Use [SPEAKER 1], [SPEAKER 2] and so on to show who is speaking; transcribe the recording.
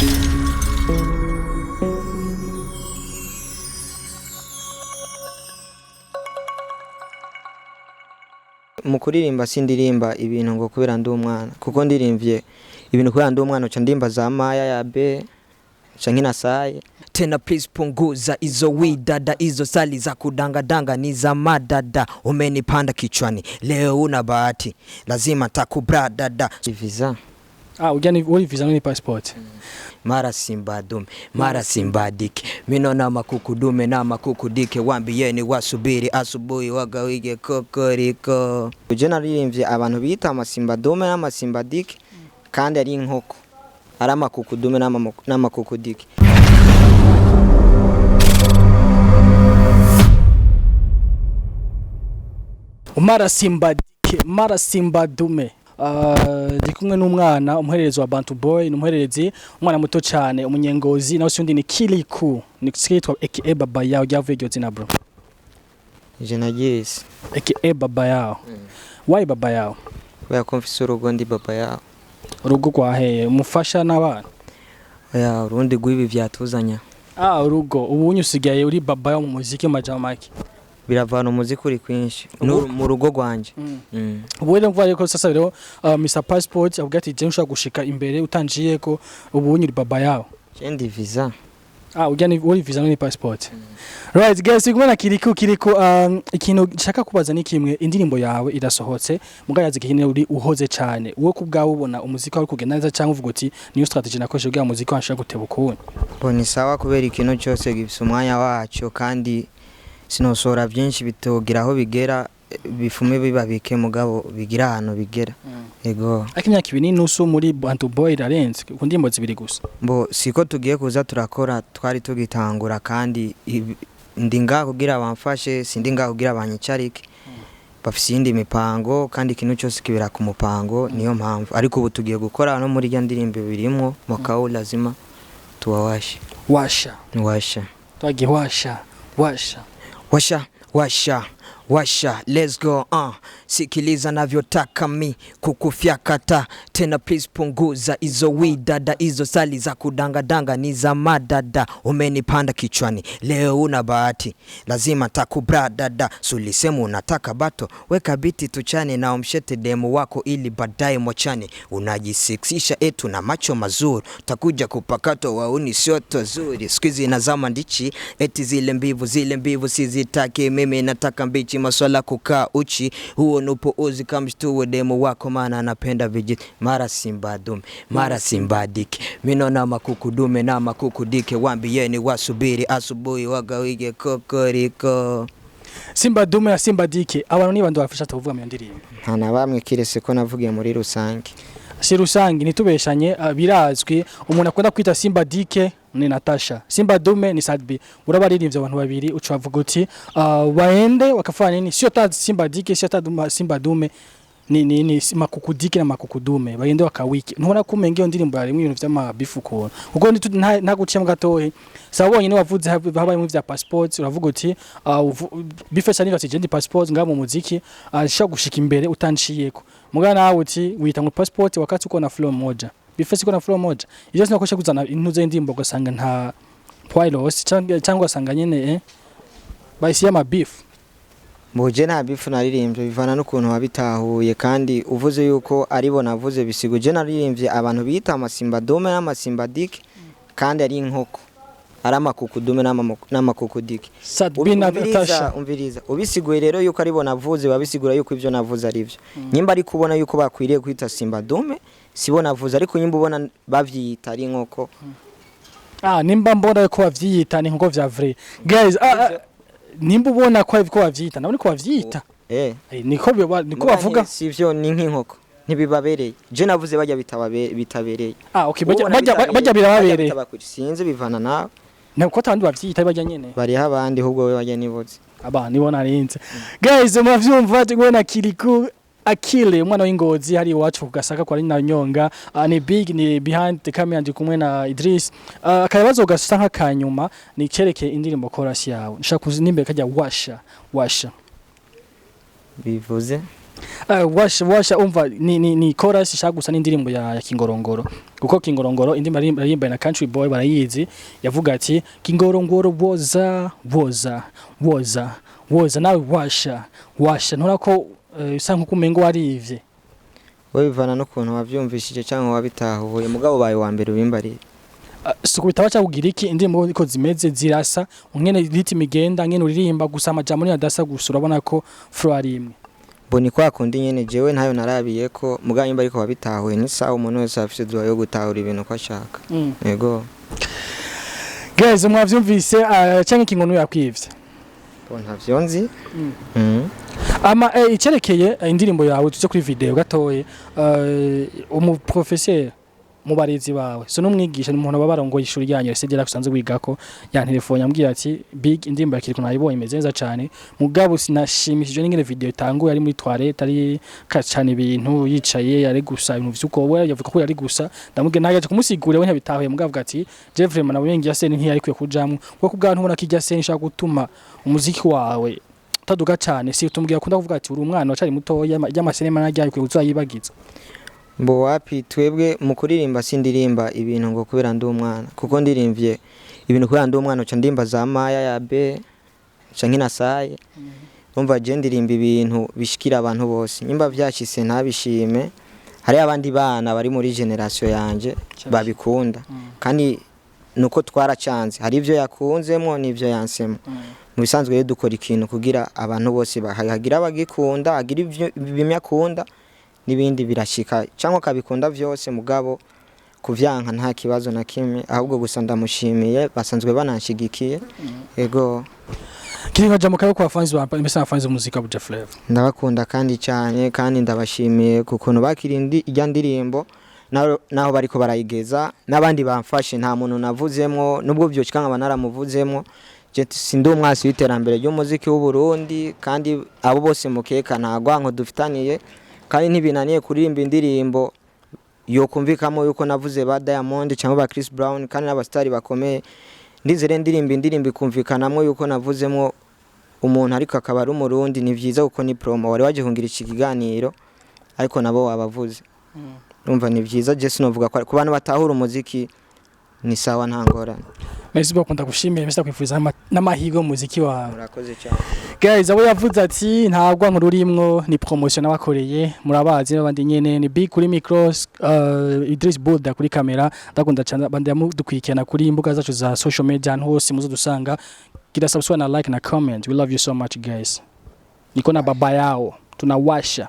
[SPEAKER 1] Mu kuririmba sindirimba ibintu ngo kubera ndi umwana, kuko ndirimvye ibintu kubera ndi umwana uca ndimba za maya ya b canke nasaye. Tena please punguza izo widada, izo sali za kudangadanga ni za madada, umenipanda kichwani leo una bahati lazima takubradada visa.
[SPEAKER 2] Ah, ujya ni uri visa ni passport.
[SPEAKER 1] Mara simba dume mara simba dike, mino na makuku dume na makuku dike, wambieni wasubiri asubuhi wagawige kokoriko. Je naririmbye abantu bita amasimba dume n'amasimba dike kandi ari inkoko, ari amakuku dume n'amakuku dike.
[SPEAKER 2] Mara simba dike, mara simba dume. Ndi kumwe n'umwana umuhererezi wa Bantu Boy, ni umuhererezi umwana muto cyane umunyengozi, nawe si undi ni Kiriku, ni kitwa aka Baba Yao. Ryavuye iryo zina, bro?
[SPEAKER 1] Je nagize
[SPEAKER 2] Aka Baba Yao. Why Baba Yao?
[SPEAKER 1] Kubera ko mfise urugo, ndi baba yao.
[SPEAKER 2] Urugo rwaheye umufasha n'abana?
[SPEAKER 1] Oya, urundi rw'ibi vyatuzanya.
[SPEAKER 2] Ah, urugo. Ubu unyu usigaye uri baba yao mu muziki mu majambo make.
[SPEAKER 1] Biravana umuziki uri kwinshi mu rugo rwanje.
[SPEAKER 2] Ubu rero mvuga yuko sasa rero Mr Passport avuga ati je nshobora gushika imbere utanjiye ko ubu unyu uri baba yao.
[SPEAKER 1] Je ndi visa.
[SPEAKER 2] Ah, ujya ni uri visa ni passport. Right guys, kumwe na Kiriku. Kiriku, ikintu nshaka kubaza ni kimwe: indirimbo yawe irasohotse, mugabo yazi ikintu uri uhoze cyane. Wowe ku bwawe ubona umuziki wawe kugenda neza, cyangwa uvuga uti niyo strategy nakoresheje kugira umuziki wanshaka guteba ukundi?
[SPEAKER 1] Bo, ni sawa, kubera ikintu cyose gifise umwanya waco, kandi sinosohora byinshi bitogira aho bigera, bifume bibabike, mugabo bigira ahantu bigera. Ego.
[SPEAKER 2] Ariko imyaka 2.5 muri Bantu Boy irarenze ku ndirimbo zibiri gusa.
[SPEAKER 1] Bo, siko tugiye kuza turakora, twari tugitangura, kandi ndi ngaha kugira bamfashe, sindi ngaha kugira banyicarike. Bafise iyindi mipango, kandi ikintu cyose kibera ku mupango, niyo mpamvu. Ariko ubu tugiye gukora no muri rya ndirimbo birimwo mwaka lazima tuwawashe.
[SPEAKER 2] Washa.
[SPEAKER 1] Washa.
[SPEAKER 2] Twagiye, washa washa.
[SPEAKER 1] Washa washa washa, let's go. Sikiliza navyotaka mi kukufyakata. Tena please punguza izo widada, izo sali za kudangadanga ni za madada, umenipanda kichwani leo una bahati lazima takubradada, sulisemu unataka bato, weka biti tuchane na umshete demu wako ili baadaye mwachane, unajisiksisha etu na macho mazuri, takuja kupakato wauni sio tozuri, siku nazama ndichi eti zile mbivu, zile mbivu sizitaki mimi, nataka mbichi, maswala kukaa uchi huo nupo uzi, kamshtue demu wako maana anapenda vijiti, mara simba dume mara simba dike, mino na makuku dume na makuku dike, wambieni wasubiri asubuhi wagawige kokoriko.
[SPEAKER 2] Simba dume na simba dike, abantu ni bantu bafasha tuvuga mu ndirimbo?
[SPEAKER 1] Nta na bamwe, kiretse ko navugiye muri rusange.
[SPEAKER 2] Si rusange, nitubeshanye, birazwi umuntu akunda kwita simba dike ni Natasha, simba dume ni Sadbi. Urabaririmbye abantu babiri, uca uvuga uti waende wakafanya nini, sio ta simba dike, sio ta simba dume, ni makuku dike na makuku dume, bagende wakawiki. Ntubona ko umenga iyo ndirimbo yarimo ibintu vy'amabifu ukuntu, kuko nta guciyemo gatohe sawa wonyine wavuze habayemo vya passport, uravuga uti bifesha ni ati je ndi passport ngaha mu muziki, ashobora gushika imbere utanciyeko, mugana nawe uti wita ngo passport wakati uko na flow moja, bifese uko na flow moja. Ivyo sinakosha kuzana intuze y'indirimbo ugasanga nta poilos, cyangwa ugasanga nyene bahise y'ama beef.
[SPEAKER 1] Mbuje nta bifu naririmbye, bivana n'ukuntu wabitahuye, kandi uvuze yuko aribo navuze bisigo. Je naririmbye abantu bita amasimba dume n'amasimba dike kandi ari inkoko, ari amakuku dume n'amakuku dike.
[SPEAKER 2] Sadbi na Natasha.
[SPEAKER 1] Umviriza, ubisiguye rero yuko aribo navuze, babisigura yuko ivyo navuze ari byo. Nyimba ari kubona yuko bakwiriye kwita simba dume, sibo navuze, ariko nyimba ubona bavyita ari inkoko.
[SPEAKER 2] Ah, nimba mbona ko bavyiyita ni nkuko vya vrai, guys. Nimba ubona ko bavyiyita nabo niko bavyiyita. Niko niko bavuga.
[SPEAKER 1] Sivyo, ni nk'inkoko ntibibabereye. Je navuze bajya bitabereye.
[SPEAKER 2] Ah, okay, bajya
[SPEAKER 1] Ubona
[SPEAKER 2] bajya
[SPEAKER 1] bitabereye,
[SPEAKER 2] bajya birababereye.
[SPEAKER 1] Sinzi, bivana nawe.
[SPEAKER 2] Ntabwo atandi bavyiyita, bajya nyene.
[SPEAKER 1] Bariho abandi, ahubwo we bajya niboze.
[SPEAKER 2] Aba nibo narinze. Guys, muravyumva, tugwe na Kiriku Akile, umwana w'ingozi hari iwacu ku Gasaka kwa na Nyonga. Ni big ni behind the camera, ndi kumwe na Idris. Akabazo gasa nk'akanyuma ni cerekeye indirimbo chorus yawe. Nshaka kuzi nimbe kajya washa washa.
[SPEAKER 1] Bivuze?
[SPEAKER 2] Washa washa, umva, ni chorus ishaka gusa n'indirimbo ya Kingorongoro, kuko Kingorongoro indirimbo aririmba na Country Boy barayizi, yavuga ati: "Kingorongoro woza woza woza woza, nawe washa washa." Ntura ko bisa nkuko umengo warivye.
[SPEAKER 1] Wowe bivana n'ukuntu wavyumvishije cyangwa wabitahuye, mugabo baye wa mbere ubimbariye.
[SPEAKER 2] Si kubitaba cyangwa iki, indirimbo uko zimeze zirasa, ngene rythme igenda, ngene uririmba, gusa amajambo ni adasa, gusa urabona ko flow ari imwe.
[SPEAKER 1] Bo ni kwa kundi nyene, jewe ntayo narabiye ko, mugabo nimba ariko wabitahuye ni sawa. Umuntu wese afise droit yo gutahura ibintu uko ashaka. Yego.
[SPEAKER 2] Guys, mwavyumvise, canke Kingono yakwivye?
[SPEAKER 1] Bo ntavyo nzi.
[SPEAKER 2] Ama icerekeye indirimbo yawe, tuze kuri video gatoye. Umu professeur mu barezi bawe, so n'umwigisha, ni umuntu aba barongoye ishuri ryanyu SDR kusanzwe wigako, yantelefone ambwira ati: "Big, indirimbo ya Kiriko nayibonye, imeze neza cyane, mugabo sinashimishijwe n'ingene video itanguye, ari muri toilette, ari kacana ibintu, yicaye ari gusa ibintu vy'uko." We yavuga ko yari gusa, ndamubwira nagaje kumusigurira, we ntiyabitahuye, mugabo avuga ati: "Je vraiment nabonye ngiya scène ntiyari kwiye kujamwo, kuko kubwa ntubona ko irya scène ishaka gutuma umuziki wawe utaduga cyane." Si tumbwira akunda kuvuga ati: "Uri umwana wacari mutoya, ry'amasinema naryaye kwiye uzayibagiza."
[SPEAKER 1] Mbo wapi, twebwe mu kuririmba sindirimba ibintu ngo kubera ndi umwana, kuko ndirimvye ibintu kubera ndi umwana uca ndimba za maya ya B nca nkina saye. Umva, je ndirimba ibintu bishikira abantu bose. Nyimba vyashitse ntabishime, hari abandi bana bari muri génération yanje babikunda, kandi nuko twaracanze, hari ivyo yakunzemwo n'ivyo yansemo. Mu bisanzwe rero dukora ikintu kugira abantu bose hagira abagikunda, hagira ivyo bimwe akunda n'ibindi birashika, cyangwa akabikunda vyose. Mugabo kuvyanka nta kibazo na kimwe, ahubwo gusa ndamushimiye, basanzwe bananshigikiye. Ego.
[SPEAKER 2] Kiri jambo kayo kwa fans ba mbese, fans muzika wa Buja Flavor.
[SPEAKER 1] Ndabakunda kandi cyane, kandi ndabashimiye ku kuntu bakira ijya ndirimbo, naho bariko barayigeza n'abandi bamfashe. Nta muntu navuzemwo, nubwo vyoshika nkaba naramuvuzemwo. Je sindi umwasi w'iterambere ry'umuziki w'u Burundi, kandi abo bose mukeka nta rwanko dufitaniye, kandi ntibinaniye kuririmba indirimbo yokumvikamo yuko navuze ba Diamond cyangwa ba Chris Brown, kandi n'abastari bakomeye. Ndizere ndirimba indirimbo ikumvikanamwo yuko navuzemwo umuntu ariko akaba ari Umurundi, ni vyiza, kuko ni promo. Wari waje kungira iki kiganiro ariko nabo wabavuze, urumva ni vyiza. Je sinovuga ko ku bantu batahura umuziki ni sawa, nta ngorane.
[SPEAKER 2] Merci beaucoup, ndagushimiye, mbese ndakwifuriza n'amahirwe mu muziki wawe.
[SPEAKER 1] Murakoze cyane.
[SPEAKER 2] Guys, abo yavuze ati ntabwo nkururimwo, ni promotion nabakoreye, murabazi n'abandi nyene. Ni Big kuri micro, Idris Buda kuri kamera. Ndakunda cyane bandi mudukurikirana kuri imbuga zacu za social media, ahantu hose muzodusanga. Gira subscribe na like na comment. We love you so much, guys. Niko na baba yao, tunawasha.